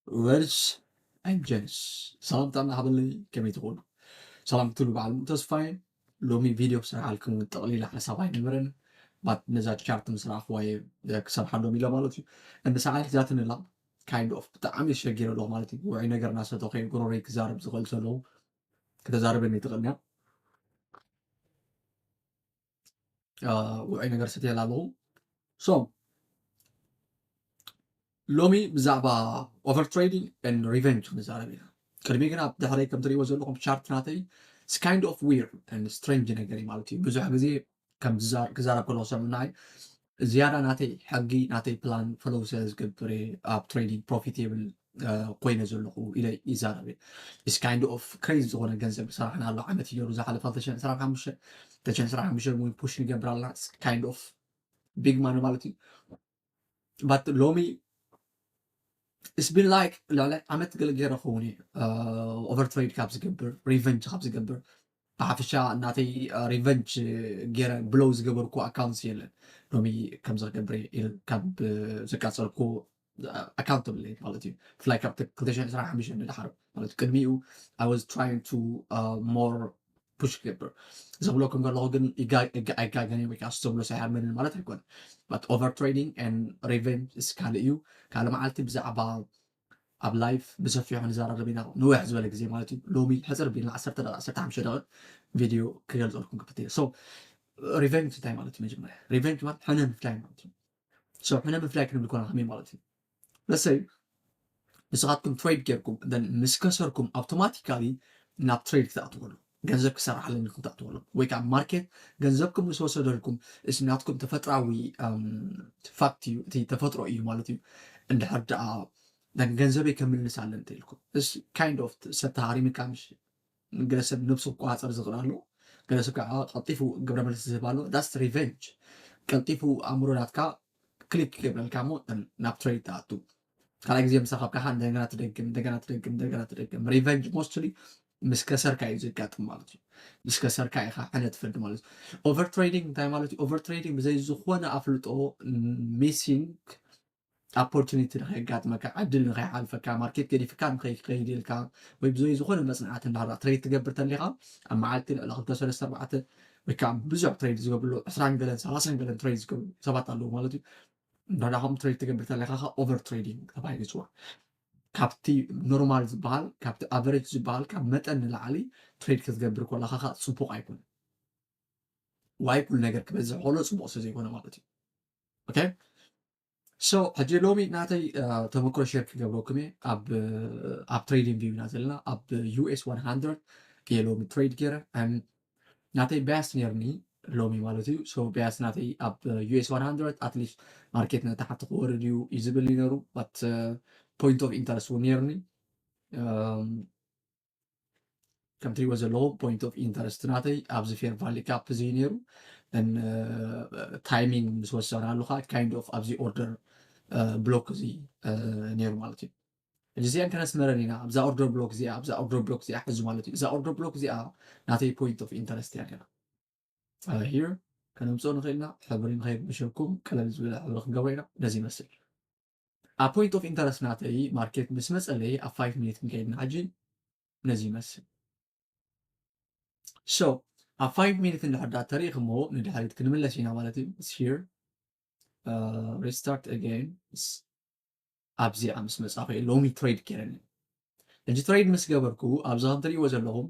Ladies and gents፣ ሰላም ጥዕና ሃበለይ፣ ከመይ ትኾኑ? ሰላም ክትብሉ በዓል ሙሉ ተስፋ እየ። ሎሚ ቪድዮ ክሰርሓልኩም እውን ጠቕሊላ ሓሳብ ኣይነበረን፣ but ነዛ ቻርት ምስ ረኣኽዋ እየ ክሰርሓሎም ኢለ ማለት እዩ። እንደ ሰዓት ሒዛትኒ ኣላ፣ kind of ብጣዕሚ ተሸጊረ ኣለኹ ማለት እዩ። ውዑይ ነገር እናሰተኹ እየ ጉሮሮይ ክዛረብ ዝኽእል ዘለኹ፣ ከተዛርበኒ ትኽእል እያ። ውዑይ ነገር ሰትየላ ኣለኹ። So ሎሚ ብዛዕባ over trading and revenge ክንዛረብ ኢና። ቅድሚ ግን ኣብ ድሕረይ ከም ትሪእዎ ዘለኹም ቻርት ናተይ it's kind of weird and strange ነገር እዩ ማለት እዩ። ብዙሕ ግዜ ከም ክዛረብ ከለኹ ሰምናይ ዝያዳ ናተይ ሕጊ ናተይ ፕላን ፈለው ስለ ዝገብር ኣብ ትሬዲንግ ፕሮፊቴብል ኮይነ ዘለኹ ኢለ ይዛረብ። It's kind of crazy ዝኾነ ገንዘብ ሰራሕና ኣሎ። ዓመት እዩ ነሩ ዝሓለፈ ክልተ ሽሕን ዕስራን ሓሙሽተን ክልተ ሽሕን ዕስራን ሓሙሽተን እውን ፑሽ ንገብር ኣለና። Kind of big money ማለት እዩ። But ሎሚ it's been like ልዕሊ ዓመት ገለ ገይረ ክኸውን እዩ over trade ካብ ዝገብር፣ ሪቨንጅ ካብ ዝገብር። ብሓፈሻ እናተይ ሪቨንጅ ገይረ ብሎው ዝገበርኩ ኣካውንት የለን። ሎሚ ከምዚ ክገብር እየ ኢለ ካብ ዘቃጸልኩ ኣካውንት የብለይ ማለት እዩ። ብፍላይ ካብ ክልተ ሽሕን ዕስራን ሓሙሽተን ንደሓር ማለት እዩ። ቅድሚኡ I was trying to more ፑሽ ክገብር። ዘብለኩም ከለኹ ግን ኣይጋገን ወይ ከዓ ዘብሎ ሳይሃመንን ማለት ኣይኮነ። But over trading and revenge is ካልእ እዩ። ካልእ መዓልቲ ብዛዕባ ኣብ ላይፍ ብሰፊሑ ንዘራረብ ኢና፣ ንውሕ ዝበለ ግዜ ማለት እዩ። ሎሚ ሕፅር ቢልና ዓሰርተ ደቂቕ ዓሰርተ ሓሙሽተ ደቂቕ ቪድዮ ክገልፀልኩም ክፍት እየ። So ሪቨንጅ እንታይ ማለት እዩ? መጀመርያ ሪቨንጅ ማለት ሕነ ምፍላይ ማለት እዩ። So ሕነ ምፍላይ ክንብል ኮና ከመይ ማለት እዩ? ለሰይ ንስኻትኩም ትሬድ ጌርኩም then ምስ ከሰርኩም ኣውቶማቲካሊ ናብ ትሬድ ክትኣትዉ ከለኹ፣ ገንዘብ ክሰርሕ ኣለኒ ኢልኩም ክትኣትዉ ከለኹ፣ ወይ ከዓ ማርኬት ገንዘብኩም ምስ ወሰደልኩም፣ እስ ናትኩም ተፈጥራዊ ፋክት እዩ፣ እቲ ተፈጥሮ እዩ ማለት እዩ። እንድሕር ደኣ then ገንዘበይ ከምልስ ኣለኒ እንተኢልኩም፣ እስ kind of ሰብ ተሃሪምካ ምሽ ገለ ሰብ ነብሱ ክቆፃፀር ዝኽእል ኣሎ። ገለ ሰብ ከዓ ቀልጢፉ ግብረ መልሲ ዝህብ ኣሎ። That's revenge። ቀልጢፉ ኣእምሮ ናትካ ክሊክ ይገብረልካ እሞ ናብ ትሬድ ትኣቱ። ካልኣይ ግዜ ምስ ረኸብካ ከዓ እንደገና ትደግም፣ እንደገና ትደግም፣ እንደገና ትደግም። ሪቨንጅ ሞስትሊ ምስ ከሰርካ እዩ ዘጋጥም ማለት እዩ። ምስ ከሰርካ ኢኻ ሕነ ትፈዲ ማለት እዩ። ኦቨር ትሬዲንግ እንታይ ማለት እዩ? ኦቨር ትሬዲንግ ብዘይ ዝኾነ ኣፍልጦ ሚሲንግ ኦፖርቹኒቲ ንኸየጋጥመካ፣ ዕድል ንኸይሓልፈካ፣ ማርኬት ገዲፍካ ንኸይከይድ ኢልካ ወይ ብዘይ ዝኾነ መፅናዕቲ እንዳሃራ ትሬድ ትገብር ተሊኻ ኣብ መዓልቲ ልዕሊ ክልተ ሰለስተ ኣርባዕተ ወይ ከዓ ብዙሕ ትሬድ ዝገብርሉ ዕስራን ገለን ሰላሳን ገለን ትሬድ ዝገብሩ ሰባት ኣለዉ ማለት እዩ። እንዳዳኹም ትሬድ ትገብር ተለካ ከዓ ኦቨር ትሬዲንግ ተባሂሉ ይፅዋዕ። ካብቲ ኖርማል ዝበሃል ካብቲ ኣቨሬጅ ዝበሃል ካብ መጠን ንላዕሊ ትሬድ ክትገብር ከለካ ከዓ ፅቡቅ ኣይኮነ። ዋይ ኩሉ ነገር ክበዝሕ ከሎ ፅቡቅ ስለ ዘይኮነ ማለት እዩ። ኦኬ ሶ ሕጂ ሎሚ ናተይ ተመክሮ ሼር ክገብረኩም እየ። ኣብ ትሬዲንግ ቪው ኢና ዘለና ኣብ ዩኤስ ዋን ሃንድረድ እየ ሎሚ ትሬድ ገይረ። ናተይ ባያስ ነርኒ ሎሚ ማለት እዩ። ሶ ባያስ ናተይ ኣብ ዩኤስ ዋን ሃንድረድ ኣትሊስት ማርኬት ንታሕቲ ክወርድ እዩ እዩ ዝብል እዩ ነሩ። ባት ፖይንት ኦፍ ኢንተረስት እውን ነርኒ ከም ትሪእዎ ዘለኹም ፖይንት ኦፍ ኢንተረስት ናተይ ኣብዚ ፌር ቫሊ ጋፕ እዚ ነይሩ። ታይሚንግ ምስ ወሰናሉ ከዓ ካይንድ ኦፍ ኣብዚ ኦርደር ብሎክ እዚ ነይሩ ማለት እዩ። ሕጂ እዚኣን ከነስመረን ኢና። ኣብዛ ኦርደር ብሎክ እዚኣ ኣብዛ ኦርደር ብሎክ እዚኣ ሕዚ ማለት እዩ። እዛ ኦርደር ብሎክ እዚኣ ናተይ ፖይንት ኦፍ ኢንተረስት እያ ነይራ። ሂር ከነምፅኦ ንኽእልና ሕብሪ ንኸይርብሸኩም ቀለል ዝበለ ሕብሪ ክንገብሮ ኢና። ነዚ ይመስል ኣብ ፖይንት ኦፍ ኢንተረስት ናተይ ማርኬት ምስ መፀለይ ኣብ ፋይቭ ሚኒት ክንከይድና ሕጂ ነዚ ይመስል። ሶ ኣብ ፋይቭ ሚኒት እንድሕር ዳ ተሪእኽሞ ንድሕሪት ክንምለስ ኢና ማለት እዩ። ስ ሂር ሪስታርት ኣገን ኣብዚኣ ምስ መፃኹ ሎሚ ትሬድ ገይረኒ። ሕጂ ትሬድ ምስ ገበርኩ ኣብዚ ከም ትሪእዎ ዘለኹም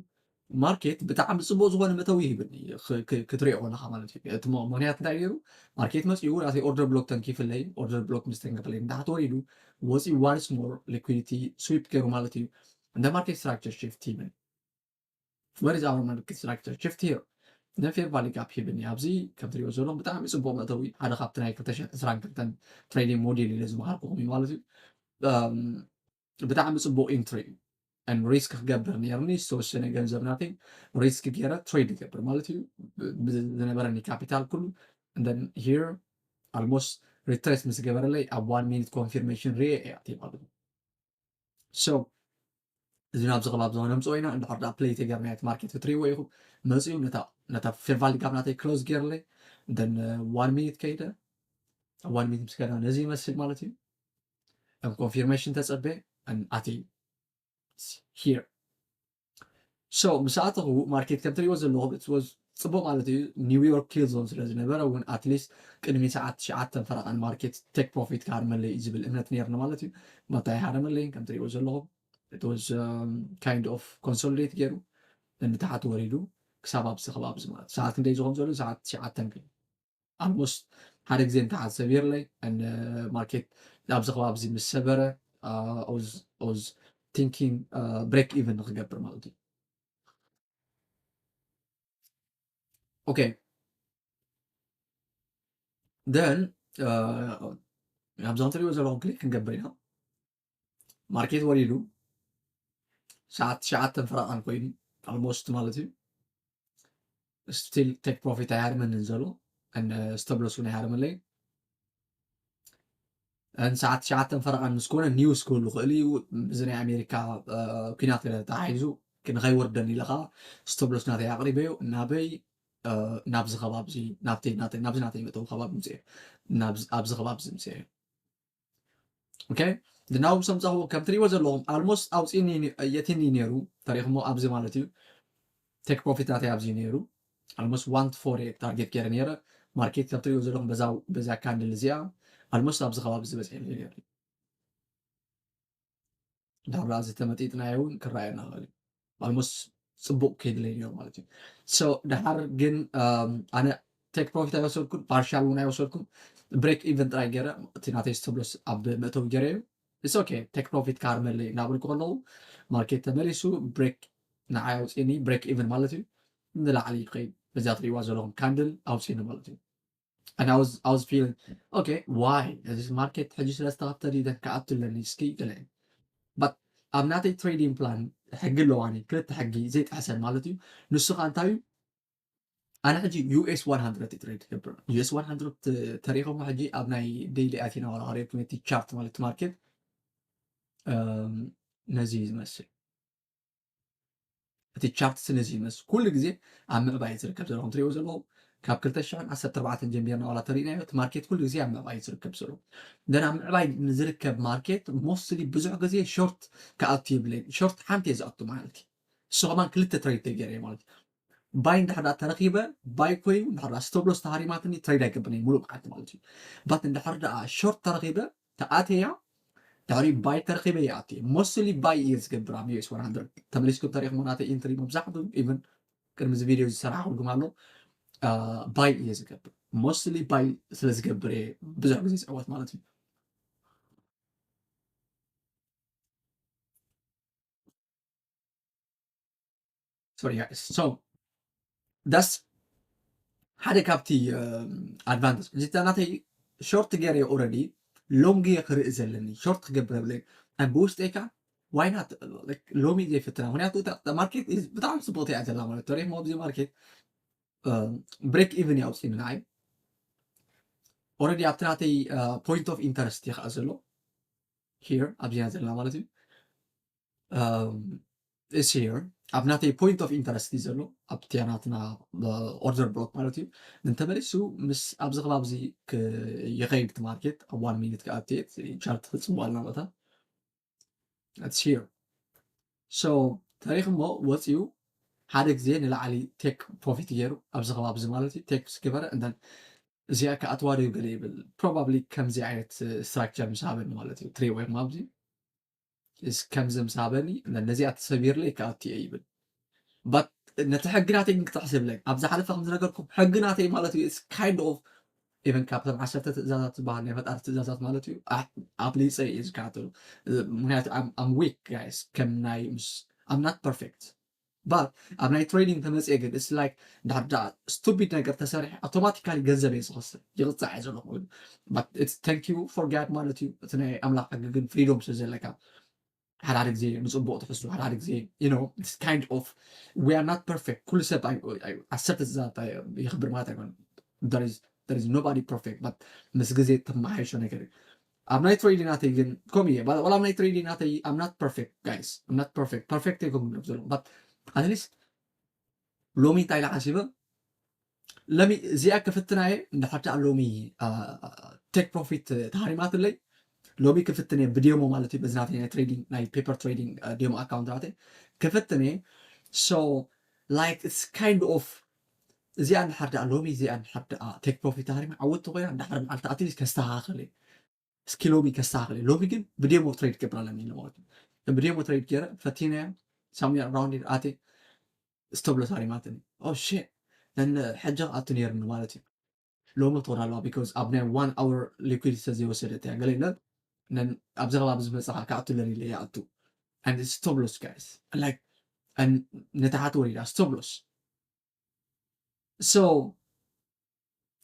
ማርኬት ብጣዕሚ ፅቡቅ ዝኾነ መእተዊ ይህብኒ ክትሪኦ ከለካ ማለት እዩ። እቲ ምክንያት እንታይ ነይሩ? ማርኬት መፂኡ ናተይ ኦርደር ብሎክ ተንኪፍለይ፣ ኦርደር ብሎክ ምስ ተንከፍለይ ንታሕቲ ወሪዱ ወፂኡ ዋንስ ሞር ሊኩዊዲቲ ስዊፕ ገይሩ ማለት እዩ። እንደ ማርኬት ስትራክቸር ሽፍት ይብል ወሪዝ ኣወር ማርኬት ስትራክቸር ሽፍት ሂር ነፌር ቫሊ ጋፕ ሂብኒ። ኣብዚ ከም ትሪኦ ዘለኹም ብጣዕሚ ፅቡቅ መእተዊ ሓደ ካብቲ ናይ ክልተ ሽሕን ዕስራን ክልተን ትሬዲንግ ሞዴል ኢለ ዝመሃርኩኹም እዩ ማለት እዩ። ብጣዕሚ ፅቡቅ ኢንትሪ ሪስክ ክገብር ነርኒ ዝተወሰነ ገንዘብ ናተይ ሪስክ ገይረ ትሬድ ይገብር ማለት እዩ። ዝነበረኒ ካፒታል ኩሉ then here almost ሪትሬስ ምስ ገበረለይ ኣብ ዋን ሚኒት ኮንፊርሜሽን ሪኤ እያ ማለት እዩ። ሶ እዚ ናብዚ ከባቢ ዝኾነ ምፅኦ ኢና እንድሕር ዳ ፕሌይ ተገርናየት ማርኬት ክትሪእዎ ኢኹም መፅኡ ነታ ፌርቫሊ ጋብ ናተይ ክሎዝ ገይርለይ then ዋን ሚኒት ከይደ ዋን ሚኒት ምስ ከዳ ነዚ ይመስል ማለት እዩ። ከም ኮንፊርሜሽን ተፀበ and ኣትየ here። So ምስ ኣተኹ ማርኬት ከም ትሪእዎ ዘለኹም it was ፅቡቕ ማለት እዩ። ኒውዮርክ ኪል ዞን ስለ ዝነበረ እውን at least ቅድሚ ሰዓት ትሽዓተ ፈረቓን ማርኬት ቴክ ፕሮፊት ክሃርመለይ እዩ ዝብል እምነት ነይርኒ ማለት እዩ። መታ ይሃረመለይን ከም ትሪእዎ ዘለኹም it was kind of consolidate ገይሩ ንታሕቲ ወሪዱ ክሳብ ኣብዚ ከባቢ እዚ ማለት ሰዓት ክንደይ ዝኸውን ዘሎ ሰዓት ትሽዓተ ግን almost ሓደ ግዜ ንታሕቲ ሰቢርለይ ማርኬት ኣብዚ ከባቢ እዚ ምስ ሰበረ ኦዝ ቲንኪንግ ብሬክ ኢቨን ንክገብር ማለት እዩ። ኦኬ then ኣብዚ ከም ትሪእዎ ዘለኹም ክሊክ ክንገብር ኢና። ማርኬት ወሪዱ ሰዓት ትሽዓተ ፈረቓን ኮይኑ almost ማለት እዩ። ስቲል ቴክ ፕሮፊት ኣይሃርመንን ዘሎ stop loss እውን ኣይሃርመለይ። ሰዓት ትሽዓተ ፈረቓን ምስ ኮነ ኒውስ ክህሉ ክእል እዩ። እዚ ናይ ኣሜሪካ ኩናት ተታሒዙ ንኸይወርደኒ ኢለ ከዓ stop loss ናተይ ኣቕሪበዮ ናበይ ናብዚ ከባቢ ናብዚ ናተይ መእተዊ ከባቢ ምፅአ ኣብዚ ከባቢ ምፅአ okay ናብኡ ሰምፃኽዎ ከም ትሪእዎ ዘለኹም almost ኣውፂኒ የትኒ ነይሩ ተሪኽሞ ኣብዚ ማለት እዩ። ቴክ ፕሮፊት ናተይ ኣብዚ ነይሩ almost one forty ታርጌት ገይረ ነይረ። ማርኬት ከም ትሪእዎ ዘለኹም በዛ ካንድል እዚኣ almost ኣብዚ ከባቢ ዝበፅሐ ነይሩ። ዳብራ እዚ ተመጢጥናዮ እውን ክረኣየና ክእል እዩ። almost ፅቡቅ ከይድለይ ነይሩ ማለት እዩ። So ድሓር ግን ኣነ ቴክ ፕሮፊት ኣይወሰድኩን ፓርሻል እውን ኣይወሰድኩን። ብሬክ ኢቨን ጥራይ ገይረ እቲ ናተይ stop loss ኣብ መእተዊ ገይረ እዩ። It's okay ቴክ ፕሮፊት ክሃርመለይ እናበልኩ ከለዉ ማርኬት ተመሊሱ ብሬክ ንዓይ ኣውፅኒ ብሬክ ኢቨን ማለት እዩ። ንላዕሊ ይኸይድ በዚኣ ትሪእዋ ዘለኹም ካንድል ኣውፅኒ ማለት እዩ። And I was I was feeling okay why እዚ ማርኬት ሕጂ ስለ ዝተኸፍተ ድዩ ክኣቱ ኣለኒ እስኪ ገለ but ኣብ ናተይ ትሬዲንግ ፕላን ሕጊ ኣለዋኒ ክልተ ሕጊ ዘይጥሕሰን ማለት እዩ። ንሱ ከዓ እንታይ እዩ ኣነ ሕጂ US one hundred ትሬድ ገብር US one hundred ተሪኸሞ ሕጂ ኣብ ናይ ዴይሊ ኣቲና ዋላ ክሪኤት ነቲ ቻርት ማለት ማርኬት ነዚ እዩ ዝመስል እቲ ቻርት ስለዚ ይመስል ኩሉ ግዜ ኣብ ምዕባይ ዝርከብ ዘሎ ከም ትሪእዎ ዘለኹም ካብ ክልተ ሽሕን ዓሰርተ ኣርባዕተን ጀሚርና ዋላ ተሪእናዮ እቲ ማርኬት ኩሉ ግዜ ኣብ ምዕባይ ዝርከብ ዘሎ ደን ኣብ ምዕባይ ንዝርከብ ማርኬት ሞስትሊ ብዙሕ ግዜ ሾርት ክኣቱ ይብለይ ሾርት ሓንቲ እየ ዝኣቱ ማለት እዩ እሱ ከማን ክልተ ትሬድ ተገይረ ማለት እዩ ባይ እንድሕር ተረኪበ ባይ ኮይኑ እንድሕር stop loss ተሃሪማትኒ ትሬድ ኣይገብርኒ ሙሉእ መዓልቲ ማለት እዩ but እንድሕር ደኣ ሾርት ተረኪበ ተኣተያ ድሕሪ ባይ ተረኪበ ይኣቲ ሞስትሊ ባይ እየ ዝገብር ኣብ US one hundred ተመሊስኩም ተሪኽሞ ናተይ ኢንትሪ መብዛሕትኡ ኢቨን ቅድሚ እዚ ቪድዮ ዝሰራሕኩልኩም ኣሎ ባይ እየ ዝገብር ሞስትሊ ባይ ስለ ዝገብር እየ ብዙሕ ግዜ ዝዕወት ማለት እዩ sorry guys so that's ሓደ ካብቲ ኣድቫንቴጅ እዚ ናተይ ሾርት ገይረ ኦረዲ ሎንግ እየ ክርኢ ዘለኒ ሾርት ክገብር ብለ ብውሽጠይ ከዓ ዋይናት ሎሚ ዘይፍትና ምክንያቱ ማርኬት ብጣዕሚ ፅቡቅ እያ ዘላ ማለት ተሪኽሞ ኣብዚ ማርኬት ብሬክ ኢቨን ያውፅኒ ንዓይ ኦረዲ ኣብቲ ናተይ ፖይንት ኦፍ ኢንተረስት እየ ከዓ ዘሎ ሂር ኣብዚና ዘለና ማለት እዩ is here ኣብ ናተይ point of interest እዩ ዘሎ ኣብቲ ናትና order block ማለት እዩ እንተመሊሱ ምስ ኣብዚ ከባቢ እዚ ይኸይድ እቲ market ኣብ one minute ክኣቲ chart ክፅዋልና መታ it's here so ተሪኽ እሞ ወፂኡ ሓደ ግዜ ንላዕሊ take profit ገይሩ ኣብዚ ከባቢ እዚ ማለት እዩ take ምስ ገበረ and then እዚኣ ከኣትዋ ድዩ ገለ ይብል probably ከምዚ ዓይነት structure ምስ ሃበኒ ማለት እዩ ትሪእዎ ኢኹም ኣብዚ ከምዚ ምስ ሃበኒ ነዚኣ ተሰቢርለይ ክኣቱ እየ ይብል but ነቲ ሕጊ ናተይ ግን ክጥሕስ የብለይ ኣብ ዝሓለፈ ከም ዝነገርኩም ሕጊ ናተይ ማለት እዩ kind of even ካብቶም ዓሰርተ ትእዛዛት ዝበሃል ናይ ፈጣሪ ትእዛዛት ማለት እዩ ኣፍሊፀ እዩ ዝከታተሉ ምክንያቱ I'm weak guys ከም ናይ ምስ I'm not perfect but ኣብ ናይ ትሬዲንግ ተመፅአ ግን it's like እንድሕር ዳ stupid ነገር ተሰሪሐ automatically ገንዘብ እየ ዝኸስር ይቕፃዕ እየ ዘለኹ but it's thank you for God ማለት እዩ እቲ ናይ ኣምላኽ ሕጊ ግን freedom ስለ ዘለካ ሓደ ሓደ ግዜ ንፅቡቕ ትሕሱ ሓደ ሓደ ግዜ you know it's kind of we are not perfect ኩሉ ሰብ ዓሰርተ ትእዛዛት የኽብር ማለት ኣይኮነ there is there is nobody perfect but ምስ ግዜ ተመሓይሾ ነገር እዩ ኣብ ናይ ትሬዲንግ ናተይ ግን ከምኡ እየ ዋላ ኣብ ናይ ትሬዲንግ ናተይ I'm not perfect guys I'm not perfect perfect ኣይኮንኩም ዘለኹ but at least ሎሚ እንታይ ኢለ ሓሲበ ለሚ እዚኣ ክፍትና እየ እንድሕር ደኣ ሎሚ take profit ተሃሪማትለይ ሎሚ ክፍትን እየ ብዴሞ ማለት እዩ። በዚ ናተይ ናይ ትሬዲንግ ናይ ፔፐር ትሬዲንግ ዴሞ ኣካውንት ናተይ ክፍትን እየ። So like it's kind of እዚኣ እንድሕር ደኣ ሎሚ እዚኣ እንድሕር ደኣ ቴክ ፕሮፊት ሃሪማ ዓወት ተኮይና እንድሕር መዓልቲ ኣትሊስት ከስተካኸል እየ። እስኪ ሎሚ ከስተካኸል እየ። ሎሚ ግን ብዴሞ ትሬድ ክገብር ኣለኒ ኢለ ማለት እዩ። ብዴሞ ትሬድ ገይረ ፈቲነያ ሳሙኤል ራውንድ ኣቴ ስቶፕ ሎስ ሃሪማትኒ። ኦ ሼት ነን ሕጂ ኣቱ ነይርኒ ማለት እዩ። ሎሚ ትኾን ኣለዋ ቢካዝ ኣብ ናይ ዋን ኣወር ሊኩዊድ ስለዘይወሰደት እያ። ገለ ኢለ ነን ኣብዚ ከባቢ ዝመፅኻ ክኣቱ ኣለኒ ኢለ ይኣቱ። And it's stop loss guys. Like ነታሓት ወሪዳ ስቶፕ ሎስ። So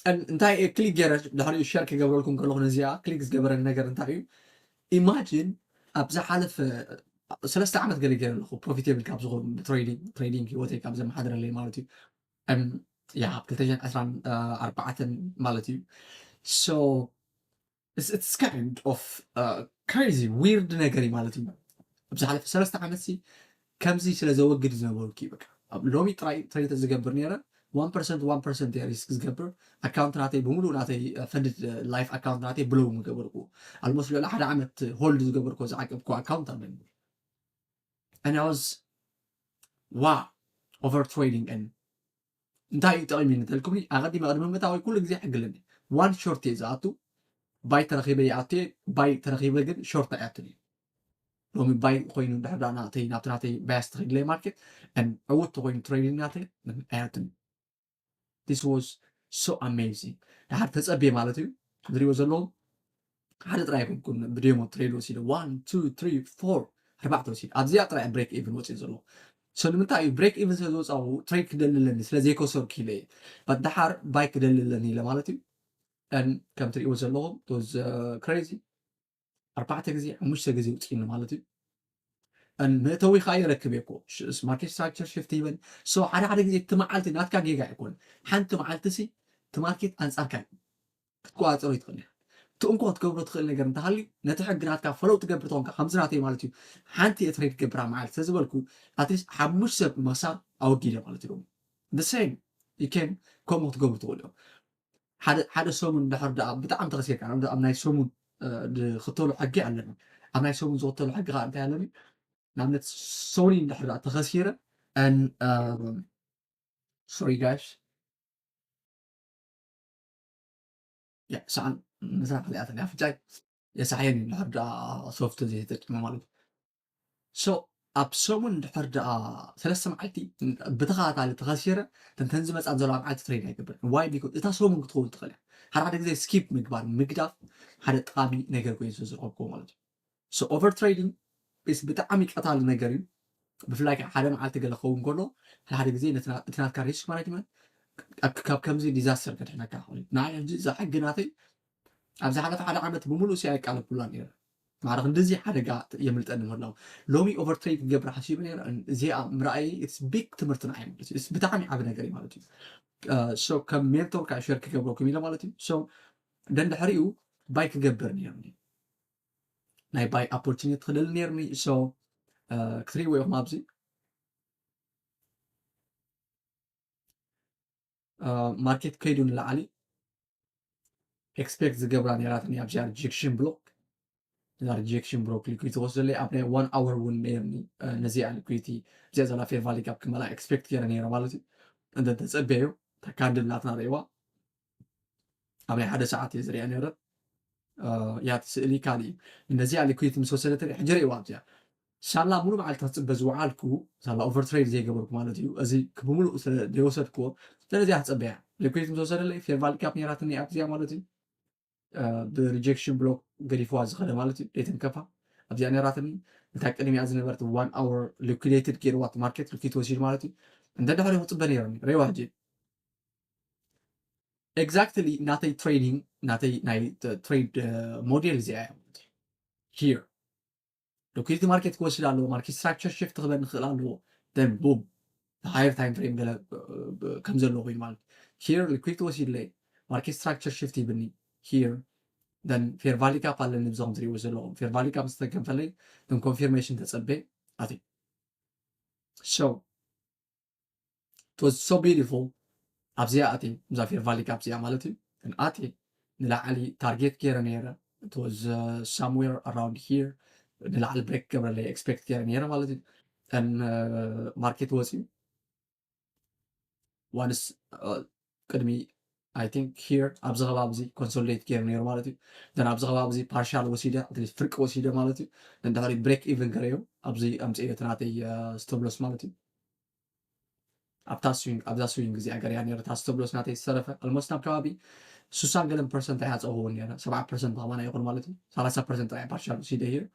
እንታይ ክሊክ ገይረ ድሕሪኡ ሸር ክገብረልኩም ከለኹ ነዚኣ ክሊክ ዝገበረኒ ነገር እንታይ እዩ? ኢማጂን ኣብ ዝሓለፈ ሰለስተ ዓመት ገለ ገይረ ኣለኹ ፕሮፊቴብል ካብ ዝኾኑ ትሬዲንግ ትሬዲንግ ህይወተይ ካብ ዘመሓድረለይ ማለት እዩ። ያ ኣብ ክልተ ሽሕን ዕስራን ኣርባዕተን ማለት እዩ። So it's kind of crazy weird ነገር እዩ ማለት እዩ። ኣብ ዝሓለፈ ሰለስተ ዓመት ሲ ከምዚ ስለ ዘወግድ ዝነበርኩ እዩ። በቃ ሎሚ ጥራይ ትሬት ዝገብር ነይረ። One percent one percent እየ ሪስክ ዝገብር። ኣካውንት ናተይ ብምሉእ ናተይ ፈንድድ ላይፍ ኣካውንት ናተይ ብለው ምገበርኩ። ኣልሞስት ልዕሊ ሓደ ዓመት ሆልድ ዝገበርኩ ዝዓቀብኩ ኣካውንት ኣለኒ። And I was wow over trading and እንታይ እዩ ጠቒሙ እንተልኩምኒ ኣቐዲመ ቅድሚ ምእታወይ ኩሉ ግዜ ሕግለኒ ዋን ሾርት እየ ዝኣቱ። ባይ ተረኺበ ይኣቱ እየ፣ ባይ ተረኺበ ግን ሾርት ኣይኣቱን እየ። ሎሚ ባይ ኮይኑ ድሕር ዳ ናተይ ናብቲ ናተይ ባያስ ተኸይድለይ ማርኬት ዕውት ተኮይኑ ትሬዲንግ ናተይ ኣይኣቱን። This was so amazing። ድሓር ተፀብየ ማለት እዩ። ዝሪኦ ዘለኹም ሓደ ጥራይ ኣይኮንኩን ብዴሞ ትሬድ ወሲደ ዋን ቱ ትሪ ፎር ኣርባዕተ ወሲደ ኣብዚኣ ጥራይ ብሬክ ኢቭን ወፂኡ ዘለኹ። So ንምንታይ እዩ ብሬክ ኢቭን ስለ ዝወፃኹ ትሬድ ክደሊ ኣለኒ ስለ ዘይከሰርኩ ኢለ እየ። But ድሓር ባይ ክደሊ ኣለኒ ኢለ ማለት እዩ። And ከም ትሪእዎ ዘለኹም it was crazy። ኣርባዕተ ግዜ ሓሙሽተ ግዜ ውፅኢኒ ማለት እዩ። And መእተዊ ከዓ የረክብ እየ እኮ ማርኬት ስትራክቸር ሽፍት ይበል። So ሓደ ሓደ ግዜ እቲ መዓልቲ ናትካ ጌጋ ኣይኮን ሓንቲ መዓልቲ ሲ እቲ ማርኬት ኣንፃርካ እዩ ክትቆፃፀሮ ይትኽእል እያ። እቲ እንኮ ክትገብሮ ትኽእል ነገር እንተሃልዩ ነቲ ሕጊ ናትካ ፈለው ትገብር ተኾንካ ከምዚ ናተይ ማለት እዩ። ሓንቲ እየ ትሬድ ገብራ መዓልቲ ስለዝበልኩ ኣትሊስት ሓሙሽተ ሰብ ምኽሳር ኣወጊደ ማለት እዩ። The same you can ከምኡ ክትገብሩ ትኽእሉ እዮም። ሓደ ሓደ ሰሙን እንድሕር ደኣ ብጣዕሚ ተኸሲርካ ንኣብነት ኣብ ናይ ሰሙን እ፣ ዝኽተሎ ሕጊ ኣለኒ። ኣብ ናይ ሰሙን ዝኽተሎ ሕጊ ከዓ እንታይ ኣለኒ? ንኣብነት ሶኒ እንድሕር ደኣ ተኸሲረ and sorry guys ያ ሰዓን ምሳሕ ክልኣተን ኣፍንጫይ የሳሕየን እዩ እንድሕር ደኣ ሶፍት ዘይተጠቂመ ማለት እዩ። So ኣብ ሰሙን እንድሕር ደኣ ሰለስተ መዓልቲ ብተኸታታሊ ተኸሲረ ተንተን ዝመፃን ዘለዋ መዓልቲ ትሬድ ኣይገብርን። Why because እታ ሰሙን ክትኸውን ትኽእል እያ። ሓደ ሓደ ግዜ ስኪፕ ምግባር ምግዳፍ ሓደ ጠቓሚ ነገር ኮይኑ ስለ ዝረኸብኩዎ ማለት እዩ። So over trading is ብጣዕሚ ቀታሊ ነገር እዩ። ብፍላይ ከዓ ሓደ መዓልቲ ገለ ክኸውን ከሎ ሓደ ሓደ ግዜ ነቲ ና- እቲ ናትካ ሪስክ ማናጅመንት ካብ ከምዚ ዲዛስተር ከድሕነካ ይኽእል እዩ። ንዓይ ሕጂ እዛ ሕጊ ናተይ ኣብ ዝሓለፈ ሓደ ዓመት ብምሉእ ሲ ኣይቃለኩላ ነይረ። ማዕረ ክንድዚ ሓደጋ የምልጠኒ ምህላው ሎሚ ኦቨር ትሬድ ክገብር ሓሲቡ ነይረ። እዚኣ ምርኣይ ቢግ ትምህርቲ ንዓይ ማለት እዩ። ብጣዕሚ ዓቢ ነገር እዩ ማለት እዩ። So ከም ሜንቶር ከዓ ሸር ክገብረኩም ኢለ ማለት እዩ። So ደንድሕሪኡ ባይ ክገብር ነይሩኒ ናይ ባይ ኦፖርቹኒቲ ክደሊ ነይርኒ። So ክትሪእዎ ኢኹም ኣብዚ ማርኬት ከይዱ ንላዕሊ ኤክስፔክት ዝገብራ ነይራትኒ ኣብዚኣ ሪጀክሽን ብሎክ እዛ ሪጀክሽን ብሎክ ሊኩዊቲ ትወስደለይ ኣብ ናይ ዋን ኣወር እውን ነይርኒ ነዚኣ ሊኩዊቲ እዚኣ ዘላ ፌር ቫሊ ካብ ክመላ ኤክስፔክት ገይረ ነይረ ማለት እዩ። እንተ ተፀበዩ ተካንድል ናትና ርእዋ ኣብ ናይ ሓደ ሰዓት እየ ዝሪኣ ነይረ። ያት ስእሊ ካልእ እዩ። ነዚኣ ሊኩዊቲ ምስ ወሰደት ሕጂ ርእዋ ኣብዚኣ ሳላ ሙሉ መዓልቲ ክፅበ ዝወዓልኩ ሳላ ኦቨር ትሬድ ዘይገበርኩ ማለት እዩ። እዚ ብምሉእ ስለ ዘይወሰድክዎ ስለዚኣ ክፀበያ ሊኩዊቲ ምስ ወሰደለይ ፌር ቫሊ ካብ ነይራትኒ ኣብዚኣ ማለት እዩ። ብሪጀክሽን ብሎክ ገዲፍዋ ዝኸደ ማለት እዩ። ደይተንከፋ ኣብዚኣ ነይራትኒ እታ ቅድሚኣ ዝነበረት ዋን ኣወር ሊኩዴትድ ገይርዋ ማርኬት ሊኩዊቲ ወሲድ ማለት እዩ። እንተ ድሕሪ ክፅበ ነይረኒ ሬዋ ሕጂ ኤግዛክትሊ ናተይ ትሬዲንግ ናተይ ናይ ትሬድ ሞዴል እዚኣ እያ ማለት እዩ። ሂር ሊኩዊዲቲ ማርኬት ክወስድ ኣለዎ። ማርኬት ስትራክቸር ሽፍት ክበን ክኽእል ኣለዎ። ን ቡም ሃየር ታይም ፍሬም ገለ ከም ዘለዎ ኮይኑ ማለት ሂር ሊኩዊዲቲ ወሲድለይ ማርኬት ስትራክቸር ሽፍት ይብኒ ሂር ን ፌር ቫሊ ካፕ ኣለኒ ብዞም ትሪእዎ ዘለኹም ፌር ቫሊ ካፕ ዝተከፈለይ ን ኮንፊርሜሽን ተፀበ ኣትዩ so it was so beautiful ኣብዚኣ ኣትየ እዛ ፌር ቫሊ ካፕ እዚኣ ማለት እዩ ኣትየ ንላዕሊ ታርጌት ገይረ ነይረ it was somewhere around here ንላዕሊ break ክገብረለይ expect ገይረ ነይረ ማለት እዩ። And market ወፂኡ once ቅድሚ I think here ኣብዚ ከባቢ እዚ consolidate ገይሩ ነይሩ ማለት እዩ። Then ኣብዚ ከባቢ እዚ partial ወሲደ፣ at least ፍርቂ ወሲደ ማለት እዩ። Then ድሕሪት break even ገይረዮ ኣብዚ ኣምፅኤዮ እቲ ናተይ stop loss ማለት እዩ። ኣብታ swing ኣብዛ swing እዚኣ ገርያ ነይረ እታ stop loss ናተይ ዝተረፈ almost ናብ ከባቢ ስሳን ገለን percent ኣይሓፀኹ እውን ነይረ። ሰብዓ percent ከማና ይኹን ማለት እዩ። ሰላሳ percent ጥራይ partial ወሲደ here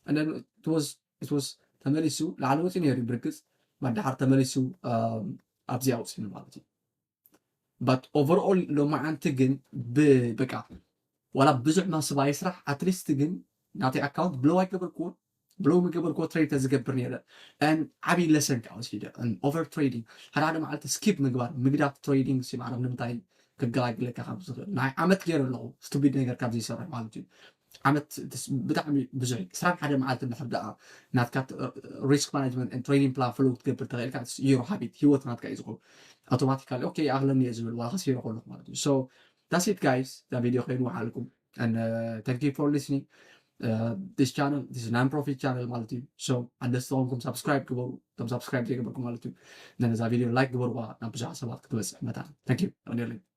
and then it was it was ተመሊሱ ላዕሊ ወፂኡ ነይሩ እዩ ብርግፅ። መድሓር ተመሊሱ ኣብዚኣ ወፂኡ ማለት እዩ። But overall ሎማዓንቲ ግን በቃ ዋላ ብዙሕ ማስባ ይስራሕ at least ግን ናተይ account blow ኣይገበርክዎን። Blow ምገበርክዎ trade ተዝገብር ነይረ። And ዓብዪ lesson ከዓ ወሲደ over trading ሓደ ሓደ መዓልቲ skip ምግባር ምግዳፍ trading ሲማዕረፍ ንምንታይ ክገላግለካ ካብ ዝኽእል ናይ ዓመት ገይረ ኣለኹ stupid ነገር ካብ ዘይሰርሕ ማለት እዩ። ዓመት ብጣዕሚ ብዙሕ ዕስራን ሓደ መዓልቲ እንድሕር ደኣ ናትካ risk management and trading plan follow ክትገብር ተኽእልካ your habit ህይወት ናትካ እዩ ዝኸውን። Automatically okay ይኣኽለኒ እየ ዝብል ዋላ ከሲረ ከለኹ ማለት እዩ። So that's it guys እዛ video ከይንውሓልኩም and thank you for listening this channel this non profit channel ማለት እዩ። So ኣደስ ዝኾንኩም subscribe ግበሩ። እቶም subscribe ዘይገበርኩም ማለት እዩ ነዛ video like ግበርዋ ናብ ብዙሓት ሰባት ክትበፅሕ መታን። Thank you።